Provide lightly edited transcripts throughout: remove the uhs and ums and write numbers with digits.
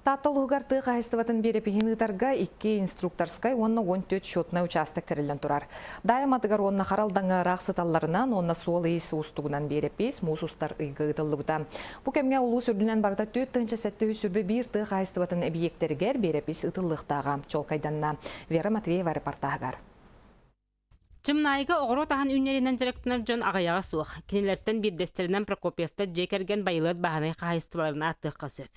Таатта улууһугар тыа хаһаайыстыбатын биэрэпиһин ыытарга икки инструкторскай уонна 14 счетнай учаастак тэриллэн турар. Даайа уонна Харалдаҥа ыраах сыталларынан уонна суол-иис уустугунан биэрэпис муус устар ыйга ыытыллыбыта. Бу кэмҥэ улуус үрдүнэн барыта 4721 тыа хаһаайыстыбатын эбийиэктэригэр биэрэпис ыытыллыахтааҕа чуолкайданна. Вера Матвеева репортааһыгар. Чымнаайыга оҕуруот аһын үүннэринэн дьарыктанар дьон аҕыйаҕа суох. Кинилэртэн биирдэстэринэн Прокопьевтар дьиэ кэргэн байылыат бааһынай хаһаайыстыбаларын ааттыахха сөп.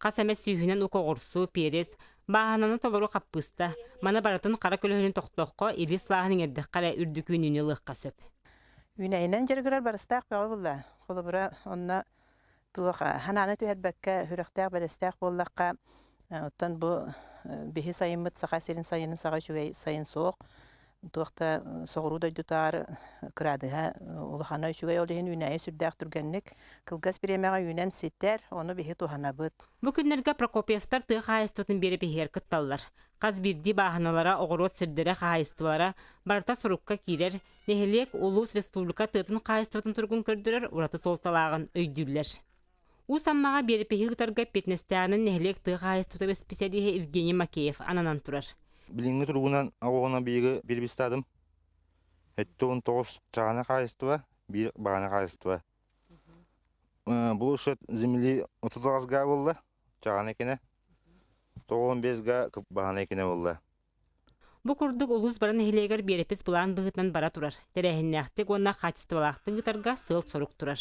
Хас эмэ сүүһүнэн ук оҕурсу, перец, бааһынаны толору хаппыыста. Маны барытын хара көлөһүнүн тохтоххо, илии сылааһын иҥэрдэххэ эрэ үрдүк үүнүүнү ылыахха сөп. Үүнэйинэн дьарыгырар барыстаах бөҕө буолла. Холобура, онно туох ханааны түһэрбэккэ, сүрэхтээх-бэлэстээх буоллахха, оттон бу биһи сайыммыт Саха сирин сайынын саҕа үчүгэй сайын суох. Туох да соҕуруу дойдутааҕар кыраадыһа улахана үчүгэй, ол иһин үүнээйи сүрдээх түргэнник кылгас бириэмэҕэ үүнэн ситэр, ону биһи туһанабыт. Бу күннэргэ Прокопьевтар тыа хаһаайыстыбатын биэрэпиһигэр кытталлар. Хас биирдии бааһыналара, оҕуруот сирдэрэ, хаһаайыстыбалара барыта сурукка киирэр, нэһилиэк, улуус, республика тыатын хаһаайыстыбатын туругун көрдөрөр ураты суолталааҕын өйдүүллэр. Уус Аммаҕа биэрэпиһи ыытарга эппиэтинэстээҕинэн нэһилиэк тыа хаһаайыстыбатыгар исписэлииһэ Евгений Макеев ананан турар. Билиҥҥи туругунан оҕоҕуна биһиги биэрэпистаатым. 79 чаҕана хаһаайыстыба, биир баҕана хаһаайыстыба. Площадь земли 39 га буолла, чаҕана кэнэ. 95 га баҕана кэнэ буолла. Бу курдук улуус бары нэһилиэгэр биэрэпис былаан быһыытынан бара турар, тэрээһиннээхтик уонна хаачыстыбалаахтык ыытарга сыал-сорук турар.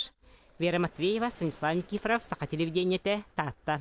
Вера Матвеева, Станислав Никифоров, Саха телевидениетэ, Таатта.